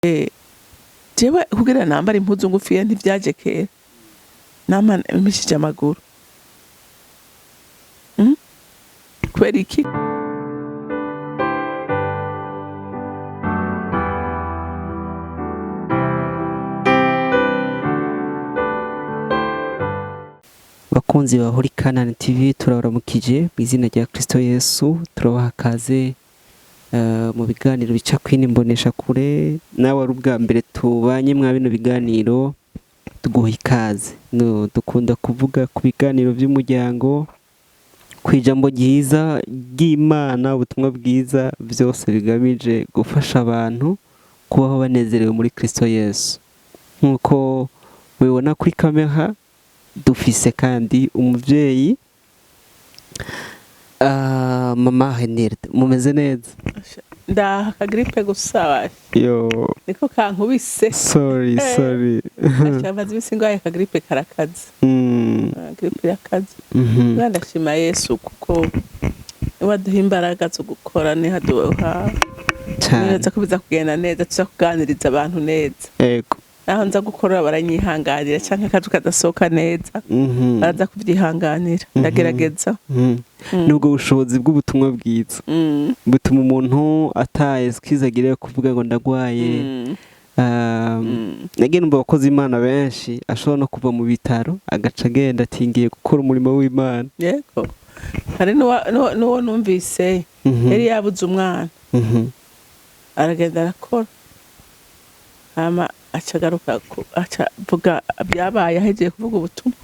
Jewe kugira nambare impuzu ngufiya ntivyaje kera, nama mpishije amaguru. Kubera iki? Bakunzi ba Holy Canaan TV, turabaramukije mu izina rya Kristo Yesu. Turabaha kaze mu biganiro bica kwino imbonesha kure. Nawe ari ubwa mbere tubanye mwa bino biganiro, tuguha ikaze. No, dukunda kuvuga ku biganiro by'umuryango, ku ijambo ryiza ry'Imana, ubutumwa bwiza, byose bigamije gufasha abantu kubaho banezerewe muri Kristo Yesu. Nk'uko mubibona kuri kamera, dufise kandi umuvyeyi, mama Henirde. Mumeze neza? Ndaha akagripe gusa basha. Yo. Niko kankubise. Sorry. Sorry. Basha, maze imisi ngwaye akagripe, karakaze. Ah, gripe irakaze. Mwana, ndashima Yesu kuko niwe aduha imbaraga zo gukora, niho aduha Cane. neza ko biza kugenda neza, tuza kuganiriza abantu neza. Naho nza gukora baranyihanganira, canke akazi kadasohoka neza, baraza kuvyihanganira. Ndagerageza. Nubwo bushobozi bw'ubutumwa bwiza butuma umuntu ata excuse agira yo kuvuga ngo ndagwaye. Nagiye numva abakozi Imana benshi ashobora no kuva mu bitaro agaca agenda ati ngiye gukora umurimo w'Imana. Yego, hari n'uwo numvise yari yabuze umwana, aragenda arakora, hama aca agaruka aca avuga byabaye ahejeje kuvuga ubutumwa.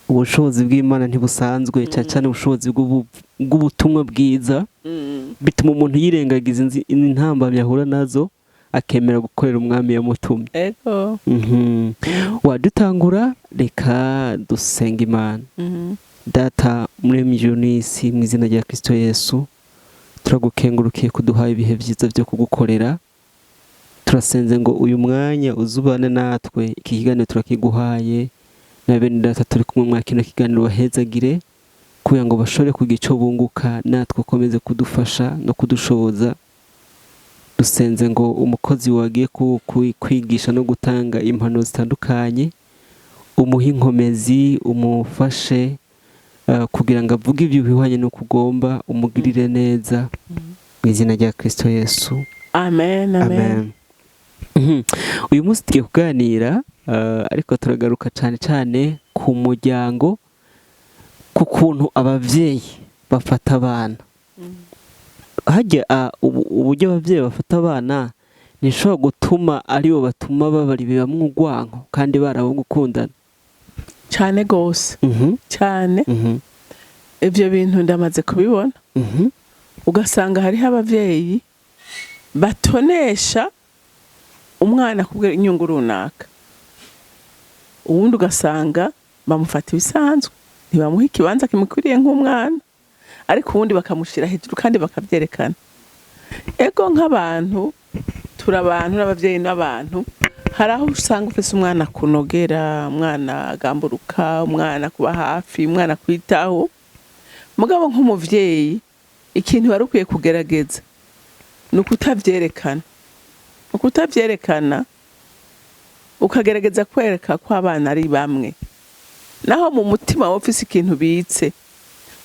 Ubushobozi bw'Imana ntibusanzwe, cyane cyane ubushobozi bw'ubutumwa bwiza bituma umuntu yirengagiza intambamyi ahura nazo, akemera gukorera umwami yamutumye. Wadutangura, reka dusenga Imana. Data muri ijuru n'isi, mu izina rya Kristo Yesu, turagukengurukiye kuduha ibihe byiza byo kugukorera. Turasenze ngo uyu mwanya uzubane natwe. Iki kiganiro turakiguhaye na bene data turi kumwe mwa kino kiganiro, bahezagire kugira ngo bashobore kugira icyo bunguka, natwe ukomeze kudufasha no kudushoboza. Dusenze ngo umukozi wagiye kwigisha no gutanga impanuro zitandukanye, umuhe inkomezi, umufashe kugira ngo avuge ibyo bihwanye n'uko ugomba, umugirire neza mu izina rya Kristo Yesu. Amen, amen. Amen. Uyu munsi tugiye kuganira, ariko turagaruka cyane cyane ku muryango, ku kuntu abavyeyi bafata abana. Harya uburyo abavyeyi bafata abana ntishobora gutuma aribo batuma babaribibamwo urwanko kandi barabo gukundana? Cane gose. Cane. Ivyo bintu ndamaze kubibona. Ugasanga hariho abavyeyi batonesha umwana kubwira inyungu runaka, uwundi ugasanga bamufata ibisanzwe, ntibamuha ikibanza kimukwiriye nk'umwana, ariko uwundi bakamushyira hejuru kandi bakabyerekana. Ego, nk'abantu turi abantu, n'abavyeyi n'abantu, hari aho usanga ufise umwana kunogera, umwana agamburuka, umwana kuba hafi, umwana kwitaho. Mugabo nk'umuvyeyi, ikintu wari ukwiye kugerageza ni ukutavyerekana, ukutavyerekana, ukagerageza kwereka ko abana ari bamwe, naho mu mutima wowe ufise ikintu ubitse.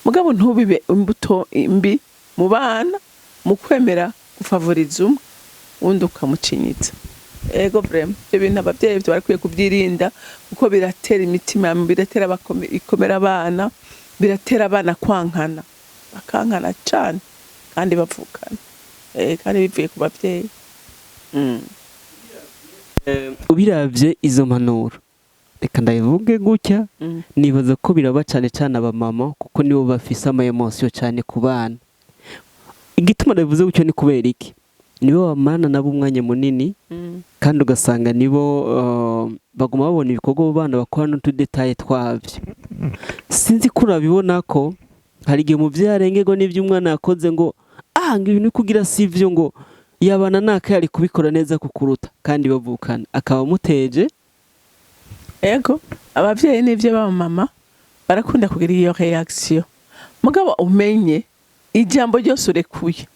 Mugabo ntubibe imbuto mbi mu bana mu kwemera gufavoriza umwe, uwundi ukamucinyitsa. Ego, vraiment, ivyo bintu abavyeyi barakwiye kubyirinda, kuko biratera imitima, biratera ikomera abana, biratera abana kwankana, bakankana cane kandi bavukana, kandi bivuye ku bavyeyi. Ubiravye izo mpanuro, reka ndabivuge gutya, nibaza ko biraba cyane cyane abamama, kuko nibo bafise ama émotions cyane ku bana. Igituma ndabivuze gutyo ni kubera iki? Nibo bamana nabo umwanya munini, kandi ugasanga nibo baguma babona ibikorwa abo bana bakora n'utu détails twabyo. Sinzi ko urabibona ko hari igihe umuvyeyi arengerwa n'ibyo umwana yakoze, ngo ah, ngo ibintu kugira sivyo, ngo yabana naka yari kubikora neza kukuruta, kandi bavukana, akaba amuteje. Ego, abavyeyi n'ivyo b'abamama barakunda kugira iyo réaction. Mugabo umenye ijambo ryose urekuye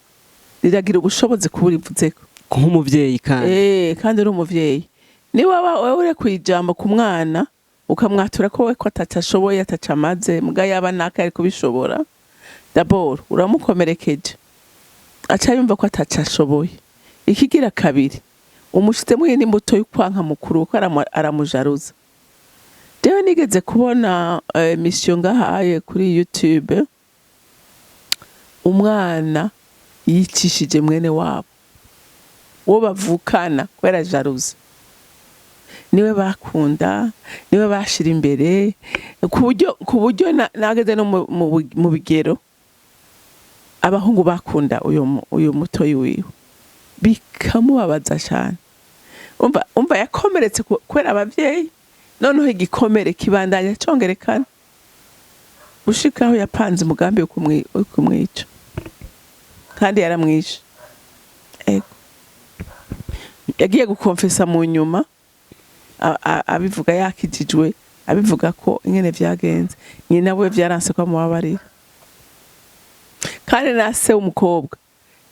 riragira ubushobozi kuba urivuzeko. Nk'umuvyeyi kandi. Kandi uri umuvyeyi, niba wowe urekuye ijambo ku mwana, ukamwatura ko we ko ataco ashoboye, ataco amaze, muga yaba naka ari kubishobora, d'abord uramukomerekeje, aca yumva ko ataco ashoboye. Ikigira kabiri, umushizemo iyindi mbuto y'ukwanka mukuru, kuko aramujaruza. Jewe nigeze kubona mission ngahaye kuri YouTube, umwana yicishije mwene wabo uwo bavukana kubera jalousie. Niwe bakunda, niwe bashira imbere, ku buryo nageze no mu bigero abahungu bakunda uyu mutoyi wiwe, bikamubabaza cyane. Umva, yakomeretse kubera abavyeyi, noneho igikomere kibandanya congerekana gushika aho yapanze umugambi wo kumwica, kandi yaramwishe. Ego, yagiye gukonfesa mu nyuma, abivuga yakijijwe, abivuga ko ingene vyagenze. Nyina we vyaranse ko amubabarira, kandi na se w'umukobwa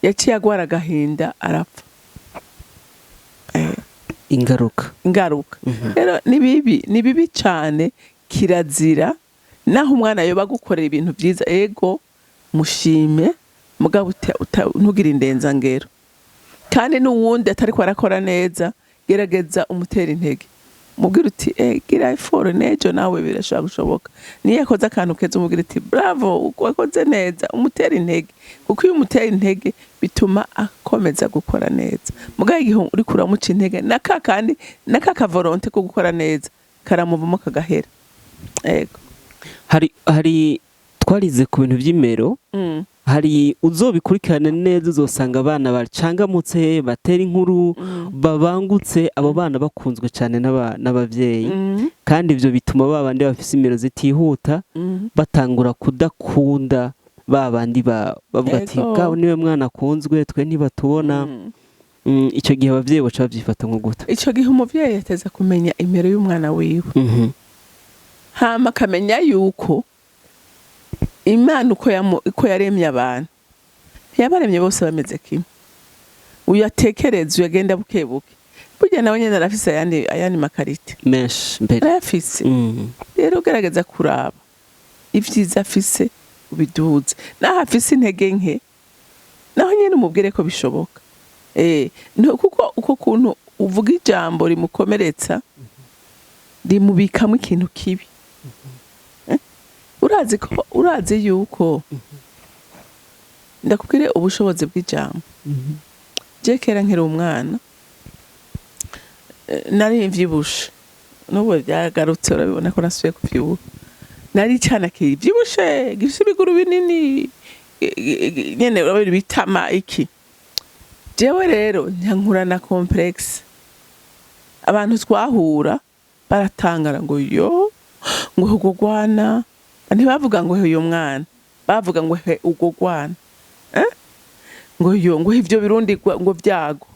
yaciye agwara agahinda, arapfa. Ingaruka. Ingaruka rero ni bibi, ni bibi cyane. Kirazira. Naho umwana yoba agukorera ibintu byiza, ego mushime, mugabo ntugire indenzangero. Kandi n'uwundi atariko arakora neza, gerageza umutera intege, mubwira uti: "Gira effort, n'ejo nawe birashobora gushoboka." Niyo yakoze akantu keza, umubwira uti: "Bravo, wakoze neza." Umutera intege, kuko iyo umutera intege bituma akomeza gukora neza. Mugabo igihe uriko uramuca intege, na ka kandi na ka volonté ko gukora neza karamuvamo, kagahera. Ego. Hari twarize ku bintu by'imero. Hari uzobikurikirane neza, uzosanga abana bacangamutse, batera inkuru, babangutse, abo bana bakunzwe cyane n'abavyeyi. Kandi ivyo bituma ba bandi bafise imero zitihuta batangura kudakunda ba bandi, bavuga ati: "Bwawe niwe mwana akunzwe, twe ntibatubona." Ico gihe abavyeyi baca bavyifata nko gute? Ico gihe umuvyeyi yateza kumenya imero y'umwana wiwe, hama akamenya yuko Imana uko yaremye abantu, ntiyabaremye bose bameze kimwe. Uyu atekereza, uyu agenda buke buke, burya nawe nyene arafise ayandi ma qualités menshi mbere. Arayafise. Rero ugerageza kuraba ibyiza afise, ubiduze. Naho afise intege nke, naho nyene umubwire ko bishoboka. No, kuko uko kuntu uvuga ijambo rimukomeretsa, rimubikamo ikintu kibi. Urazi yuko, ndakubwire ubushobozi bw'ijambo. Je kera nkiri umwana, nari mvyibushe. N'ubu byagarutse, urabibona ko nasubiye kuvyibuha. Nari icana kivyibushe, gifise ibiguru binini, nyene urabona bitama iki. Jewe rero nyankura na complexe. Abantu twahura baratangara ngo: "Yo," ngo: "urwo rwana." Ntibavuga ngo: "Uyu mwana", bavuga ngo: "He, urwo rwana." Eh? Ngo: "Yo," ngo: "ivyo birundi ngo vyago."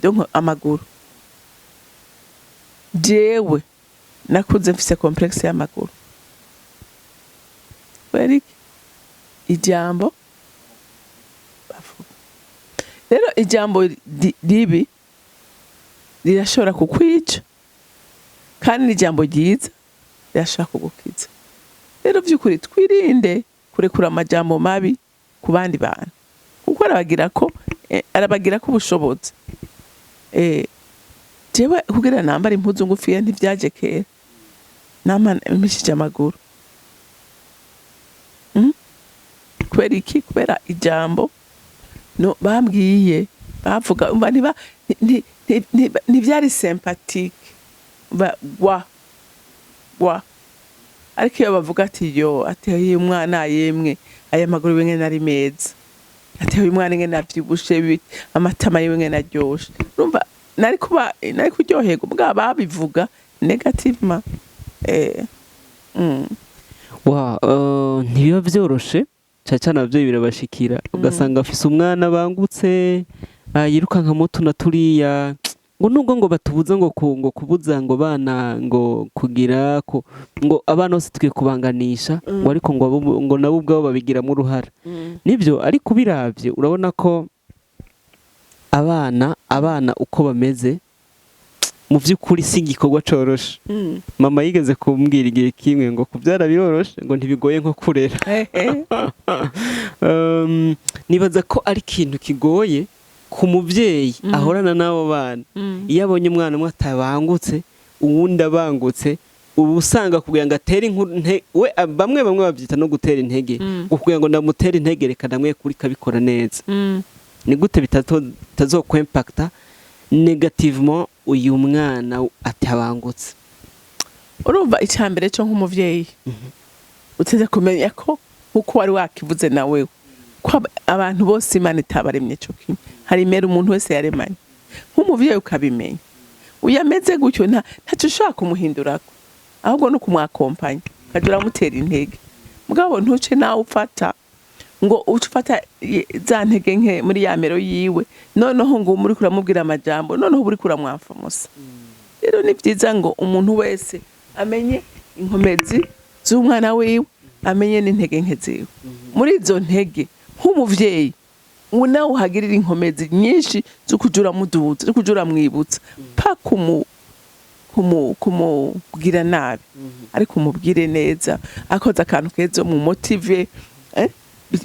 Donc amaguru. Jewe nakuze mfise complexe y'amaguru. Kubera iki? Ijambo bavuga. Rero ijambo ribi rirashobora kukwica, kandi n'ijambo ryiza rirashobora kugukiza. Rero vy'ukuri twirinde kurekura amajambo mabi ku bandi bantu, kuko arabagira ko ubushobozi. Jewe kugira nambara impuzu ngufiya ntivyaje kera, nama mpishije amaguru. Kubera iki? Kubera ijambo no bambwiye, bavuga. Umva, ntiba ntivyari sympathique, ba gwa gwa. Ariko iyo bavuga ati: "Yo," ati: "uyu mwana yemwe, aya maguru ngene ari meza," ati: "uyu mwana ingene avyibushe, amatama yiwe ngene aryoshe," urumva nari kuba nari kuryoherwa. Bwa babivuga négativement. Wa ntibiba vyoroshe cyane cyane abavyeyi birabashikira, ugasanga afise umwana bangutse, yirukanka mutu na turiya, ngo nubwo ngo batubuza ngo ngo kubuza ngo bana ngo kugira ko ngo abana bose tukwiye kubanganisha, ngo ariko ngo ngo nabo ubwabo babigiramo uruhara. Nibyo, ariko ubiravye urabona ko Abana uko bameze, mu by'ukuri si igikorwa coroshe. Mama yigeze kumbwira igihe kimwe ngo kubyara biroroshe, ngo ntibigoye nko kurera. Nibaza ko ari ikintu kigoye ku mubyeyi ahorana n'abo bana. Iyo abonye umwana umwe atabangutse, uwundi abangutse, uba usanga kugira ngo atere inkuru we bamwe babyita no gutera intege, ngo kugira ngo ndamutere intege, reka ndamwe kuri kabikora neza. Ni gute bitazokwempakta négativement uyu mwana atabangutse? Urumva, icya mbere cyo nk'umuvyeyi uteze kumenya ko, nkuko wari wakivuze nawe, ko abantu bose Imana itabaremye cyo kimwe. Hari imera umuntu wese yaremanye. Nk'umuvyeyi ukabimenya, uyu ameze gutyo, ntacyo ushobora kumuhindurako, ahubwo no kumwakompanya, ukajya uramutera intege. Mugabo ntuce nawe ufata ngo uce ufata za ntege nke muri ya mero yiwe, noneho ngo muri kuramubwira amajambo, noneho uri kuramwamfamusa. Rero ni byiza ngo umuntu wese amenye inkomezi z'umwana wiwe, amenye n'intege nke ziwe. Muri izo ntege, nk'umuvyeyi ubu nawe uhagirira inkomezi nyinshi zo kuja uramuduza, zo kuja uramwibutsa, pa kumubwira nabi, ariko umubwire neza. Akoze akantu keza, mu motive,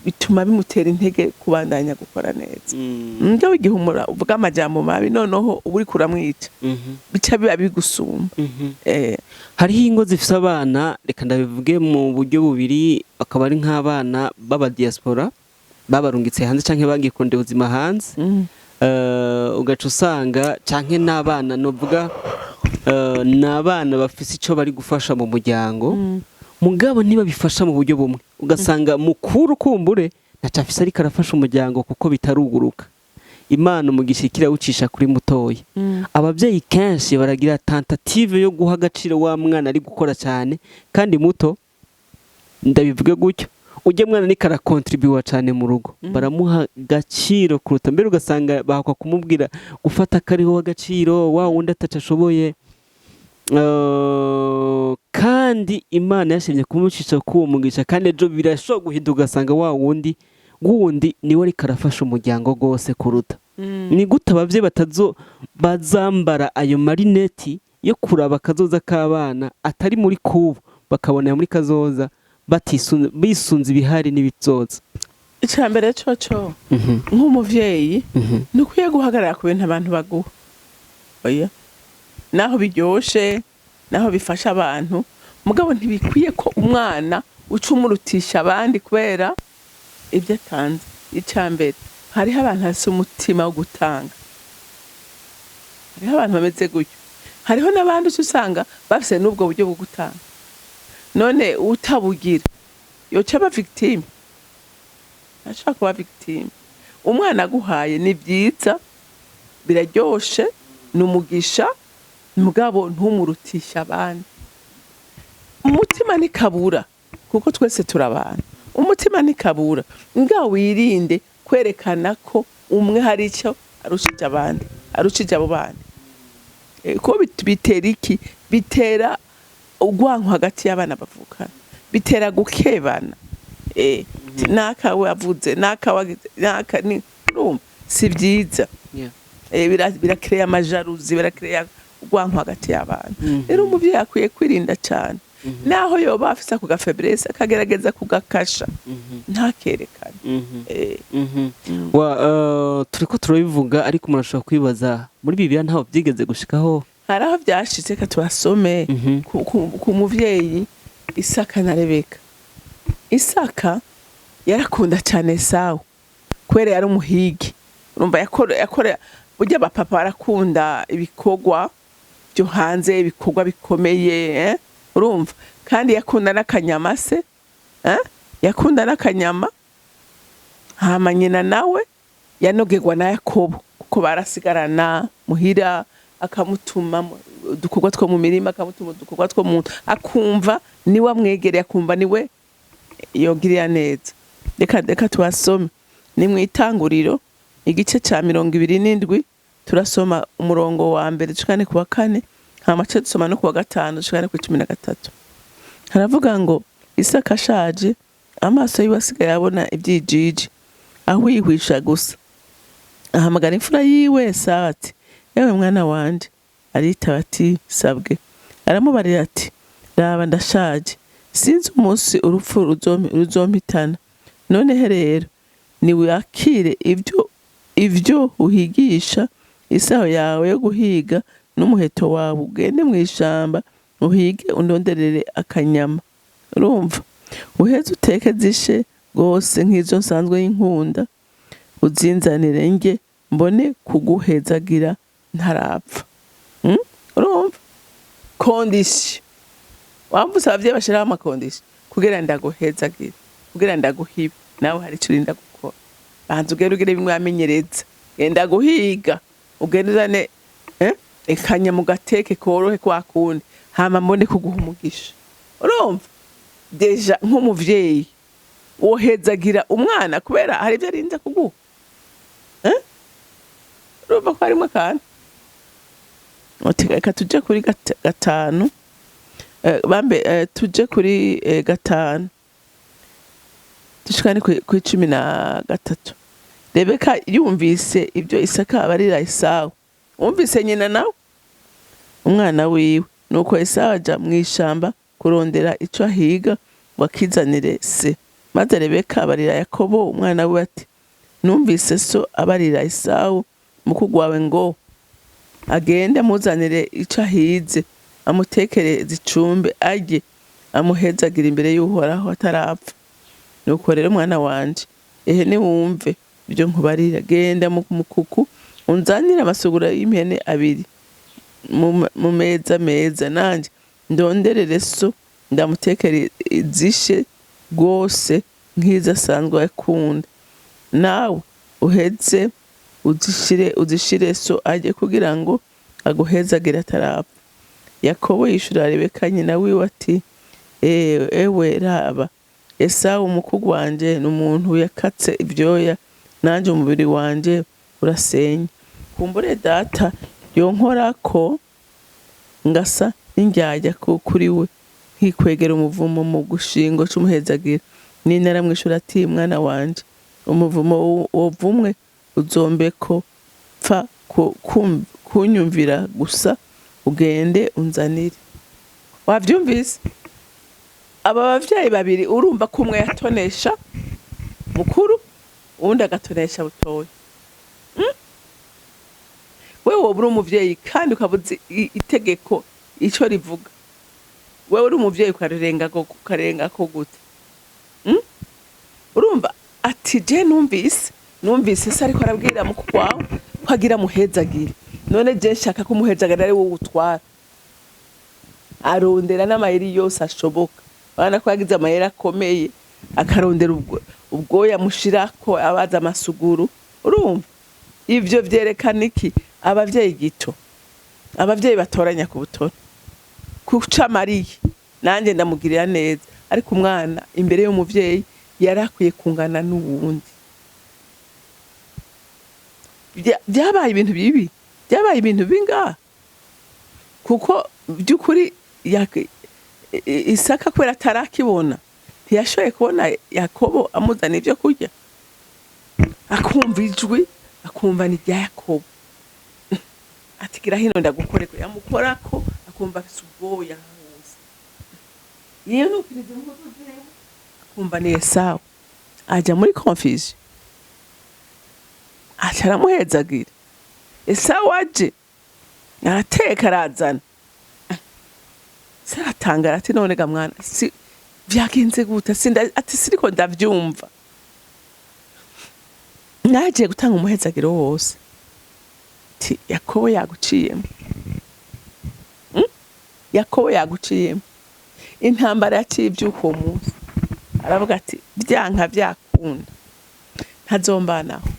bituma bimutera intege kubandanya gukora neza. Mugabo igihe uvuga amajambo mabi, noneho uba uriko uramwica, bica biba bigusumba. Hariho ingo zifise abana, reka ndabivuge mu buryo bubiri, akaba ari nk'abana b'abadiaspora babarungitse hanze canke bagiye kurondera ubuzima hanze. Ugaca usanga canke n'abana, novuga ni abana bafise ico bari gufasha mu muryango, mugabo ntibabifasha mu buryo bumwe. Ugasanga mukuru kumbure ntaco afise, ariko arafasha umuryango kuko bitaruguruka, Imana umugisha ikirawucisha kuri mutoya. Ababyeyi kenshi baragira tentative yo guha agaciro wa mwana ari gukora cyane kandi muto, ndabivuge gutyo, ujya mwana ariko arakontribuwa cyane mu rugo, baramuha agaciro kuruta mbere, ugasanga bahakwa kumubwira gufata akariho agaciro wa wundi ataco ashoboye. Kandi Imana yashimye kumucisha k'uwo mugisha, kandi ejo birashobora guhinduka, ugasanga wa wundi niwe ariko arafasha umuryango rwose kuruta. Ni gute abavyeyi batazo bazambara ayo marineti yo kuraba akazoza k'abana atari muri kubu, bakabonera muri kazoza, batisunze, bisunze ibihari n'ibizoza? Icya mbere coco, nk'umuvyeyi, ntukwiye guhagarara ku bintu abantu baguha. Oya, naho biryoshe, naho bifasha abantu, mugabo ntibikwiye ko umwana uca umurutisha abandi kubera ibyo atanze. Icya mbere, hariho abantu bafise umutima wo gutanga, hariho abantu bameze gutyo, hariho n'abandi uca usanga bafise n'ubwo buryo bwo gutanga. None utabugira yoca aba victime? Ashobora kuba victime. Umwana aguhaye ni byiza, biraryoshe, ni umugisha, mugabo ntumurutishe abandi. Umutima ntikabura, kuko twese turabana, umutima ntikabura. Ngaho wirinde kwerekana ko umwe hari icyo arushije abandi, arushije abo bandi. Ko bitera iki? Bitera urwanko hagati y'abana bavukana, bitera gukebana. Naka we avuze, naka wagize, naka ni urumva si byiza. Birakereya amajalousie, birakereya urwanko hagati y'abana. Rero umuvyeyi akwiye kwirinda cyane, naho yoba afise ako gafaiblesse, akagerageza kugakasha, ntakerekane. Wa turiko turabivuga, ariko umuntu ashobora kwibaza, muri Bibiliya ntaho byigeze gushikaho? Hari aho byashitse. Reka tubasome. Ku muvyeyi Isaka na Rebeka. Isaka yarakunda cyane Esawu kubera yari umuhigi. Urumva, yakora burya abapapa barakunda ibikorwa byo hanze, ibikorwa bikomeye, eh? Urumva, kandi yakunda n'akanyama se, eh? Yakunda n'akanyama. Hama nyina nawe yanogerwa na Yakobo, kuko barasigarana muhira, akamutuma udukorwa two mu mirima, akamutuma udukorwa two mu, akumva niwe amwegereye, akumva niwe yogirira neza. Reka tubasome, ni mu Itanguriro igice ca 27. Turasoma umurongo wa mbere dushikane ku wa kane, hama ce dusoma no ku wa gatanu dushikane ku 13. Haravuga ngo: "Isaka ashaje, amaso yiwe asigaye abona ibyijiji, ahwihwisha gusa. Ahamagara imfura yiwe Esawu ati: "Yewe mwana wanje." Aritaba ati: "Sabwe." Aramubarira ati: "Raba, ndashaje, sinzi umunsi urupfu ruzompitana. Noneho rero niwakire ivyo uhigisha, isaho yawe yo guhiga n'umuheto wawe, ugende mu ishamba uhige, undonderere akanyama." Urumva, "uheze uteke zishe rwose nk'izo nsanzwe y'inkunda, uzinzanire nge mbone kuguhezagira ntarapfa." Urumva condition wamvuse, abavyeyi bashiraho ama conditions kugira ndaguhezagire, kugira ndaguhibe. Nawe hari ico urinda gukora, banza ugende ugire bimwe wamenyereza, genda guhiga, ugende uzane akanyama gateke korohe kwa kundi, hama mbone kuguha umugisha. Urumva déjà nk'umuvyeyi wohezagira umwana kubera hari ivyo arinze kuguha? Urumva ko harimwo akantu. Uti reka tuje kuri 5, bambe, tuje kuri 5 dushikane kuri 13. Rebeka yumvise ibyo Isaka abarira Esawu, wumvise nyina nawe umwana wiwe. Nuko Esawu aja mu ishamba kurondera ico ahiga ngo akizanire se. Maze Rebeka abarira Yakobo umwana wiwe ati: "Numvise so abarira Esawu mukuru wawe ngo agende amuzanire ico ahize, amutekere zicumbe, arye, amuhezagira imbere y'Uhoraho atarapfa. Nuko rero mwana wanje, ehe niwumve ibyo nkubarira: genda mu mukuku unzanire amasuguro y'impene abiri mu meza meza, nanje ndonderere so, ndamutekere izishe rwose nk'izo asanzwe akunda. Nawe uheze uzishire so arye, kugira ngo aguhezagire atarapfa." Yakobo yishura Rebeka nyina wiwe ati: "Ewe raba, Esawu umukuru wanje ni umuntu yakatse ibyoya, nanje umubiri wanje urasenya. Kumbure data yonkorako ngasa n'indyarya kuri we, nkikwegera umuvumo mu gushingo c'umuhezagira." Nina aramwishura ati: "Mwana wanje, umuvumo wovumwe uzombeko, pfa kunyumvira gusa, ugende unzanire." Wavyumvise? Aba bavyeyi babiri, urumva ko umwe yatonesha mukuru, uwundi agatonesha butoya. Wewe woba uri umuvyeyi kandi ukaba uzi itegeko ico rivuga, wewe uri umuvyeyi ukarengako gute? Urumva ati: "Je numvise se ariko arabwira mukuru wawe ko agira muhezagire. None je nshaka ko umuhezagira ari wowe utwara." Arondera n'amayeri yose ashoboka. Urabona ko yagize amayeri akomeye, akarondera ubwoya mushirako, abaza amasuguru. Urumva ivyo vyerekana iki? Abavyeyi gito, abavyeyi batoranya ku butoni kuca mariye, nanjye ndamugirira neza, ariko umwana imbere y'umuvyeyi yari akwiye kungana n'uwundi. Byabaye ibintu bibi, byabaye ibintu bingaha, kuko by'ukuri Isaka kubera atarakibona, ntiyashoboye kubona Yakobo amuzana ibyo kurya, akumva ijwi, akumva ni irya Yakobo, ati: "Gira hino ndagukoreko." Yamukorako akumva afise ubwoya hose, yinukiriza impuzu ziwe, akumva ni Esawu, aja muri confusion, aca aramuhezagira. Esawu aje arateka, arazana. Se aratangara ati: "None ga mwana, si vyagenze gute?" Ati: "Siriko ndavyumva, nagiye gutanga umuhezagiro wose." Ati: "Yakobo yaguciyemo." Yakobo yaguciyemo. Intambara yaciye ivyuka uwo munsi. Aravuga ati: "Vyanka vyakunda, ntazombanaho,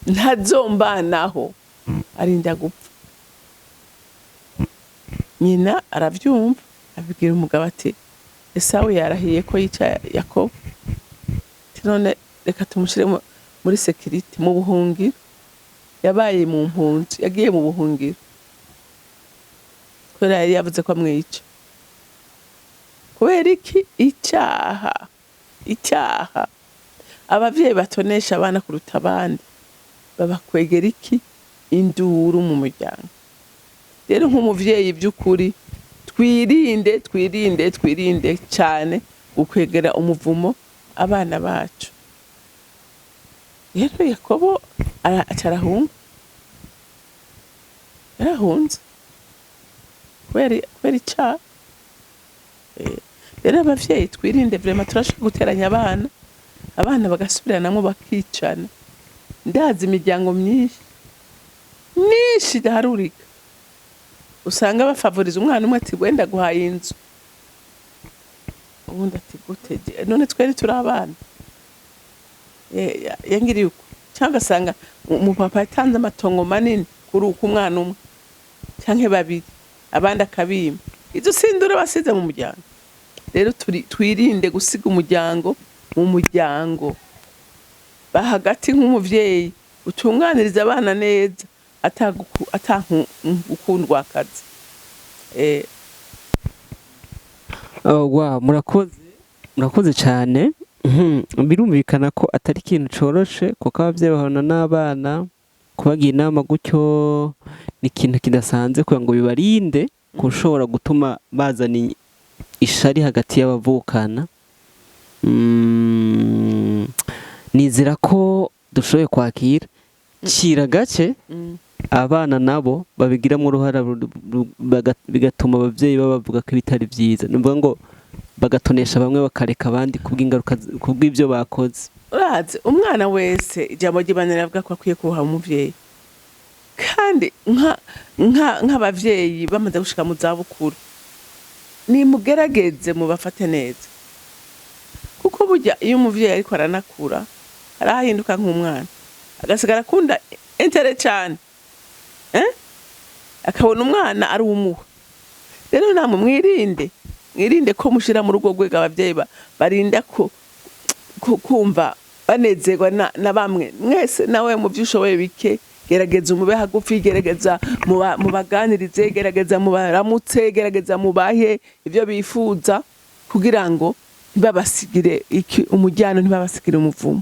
ntazombanaho." Arinda gupfa. Nyina aravyumva, abibwira umugabo ati: "Esawu yarahiye ko yica Yakobo." Ati: "None reka tumushire muri sécurité, mu buhungiro." Yabaye mu mpunzi, yagiye mu buhungiro kubera yari yavuze ko amwica. Kubera iki? Icyaha, icyaha. Abavyeyi batonesha abana kuruta abandi. Babakwegera iki? Induru mu muryango. Rero nk'umuvyeyi, by'ukuri twirinde, twirinde, twirinde cyane gukwegera umuvumo abana bacu. Rero Yakobo aca arahunga, yarahunze kubera icaha. Rero abavyeyi twirinde vraiment. Turashobora guteranya abana, abana bagasubiranamwo, bakicana. Ndazi imiryango myinshi myinshi idaharurika usanga bafavoriza umwana umwe, ati: "Wenda guhaye inzu." Ubundi ati: "Gute? None twari turi abana?" Yangiriye uko. Cyangwa ugasanga umupapa yatanze amatongo manini kuri uko umwana umwe canke babiri, abandi akabima. Izo sindura basize mu muryango. Rero twirinde gusiga umuryango mu muryango. Ba hagati nk'umuvyeyi, utunganiriza abana neza, atagukundwa akazi. Oh, wow, murakoze, murakoze cyane. Birumvikana ko atari ikintu coroshe, kuko abavyeyi bahorana n'abana, kubagira inama gutyo ni ikintu kidasanzwe, kugira ngo bibarinde gushobora gutuma bazana ishari hagati y'abavukana. Nizera ko dushoboye kwakira cira gace abana nabo babigiramo uruhara, bigatuma abavyeyi babavuga ko ibitari vyiza, ni ukuvuga ngo bagatonesha bamwe bakareka abandi kubw'ingaruka kubw'ibyo bakoze. Urazi, umwana wese, ijambo ry'Imana riravuga ko akwiye kubaha umuvyeyi. Kandi nk'abavyeyi bamaze gushika mu zabukuru, nimugerageze mubafate neza, kuko burya iyo umuvyeyi ariko aranakura, arahinduka nk'umwana, agasigara akunda intérêt cane, eh? Akabona umwana ari umuha. Rero namwe mwirinde, mwirinde ko mushira muri urwo rwego abavyeyi barinda ko kumva banezerwa na bamwe mwese. Nawe mu byo ushoboye bike, gerageza umube hagufi, gerageza mubaganirize, gerageza mubaramutse, gerageza mubahe ibyo bifuza, kugira ngo ntibabasigire iki? Umujyano, ntibabasigire umuvumo.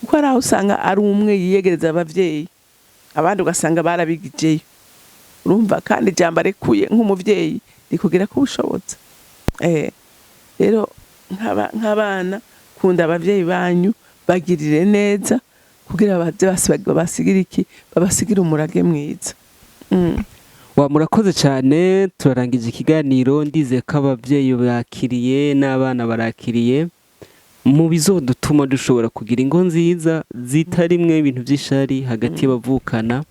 Kuko hari aho usanga ari umwe yiyegereza abavyeyi, abandi ugasanga barabigijeyo. Urumva kandi ijambo arekuye nk'umuvyeyi rikugira ko ubushobotse. Rero nk'abana, kunda abavyeyi banyu, bagirire neza, kugira baze babasigire iki? Babasigire umurage mwiza. Wa, murakoze cyane. Turarangije ikiganiro. Ndizeye ko ababyeyi bakiriye n'abana barakiriye mu bizodutuma dushobora kugira ingo nziza zitarimwe ibintu by'ishari hagati y'abavukana.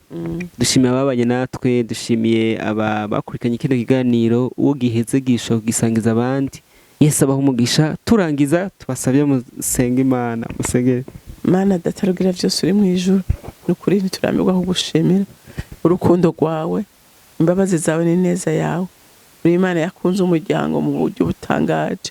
Dushimiye ababanye natwe, dushimiye aba bakurikiranye kino kiganiro. Uwo giheze gisha kugisangiza abandi. Yesu abaha umugisha. Turangiza, tubasabye musenge Imana, musenge. Mana Data rugira byose uri mu ijuru, ni ukuri ntituramirwa kugushimira urukundo rwawe, imbabazi zawe n'ineza yawe. Uri Imana yakunze umuryango mu buryo butangaje.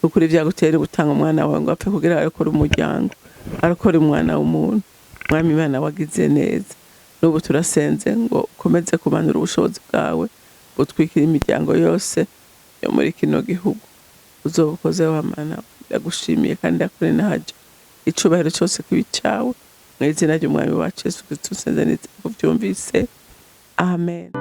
Ni ukuri byagutera gutanga umwana wawe ngo apfe kugira arokore umuryango, arokore umwana w'umuntu. Mwami Imana, wagize neza. N'ubu turasenze ngo ukomeze kumanura ubushobozi bwawe, butwikira imiryango yose yo muri kino gihugu. Uzoba ukoze wa Mana. Ndagushimiye kandi ndakurinahaje. Icubahiro cyose kibe icawe, mu izina ry'Umwami wacu Yesu Kristo nsenze nizeye ko byumvise. Amen.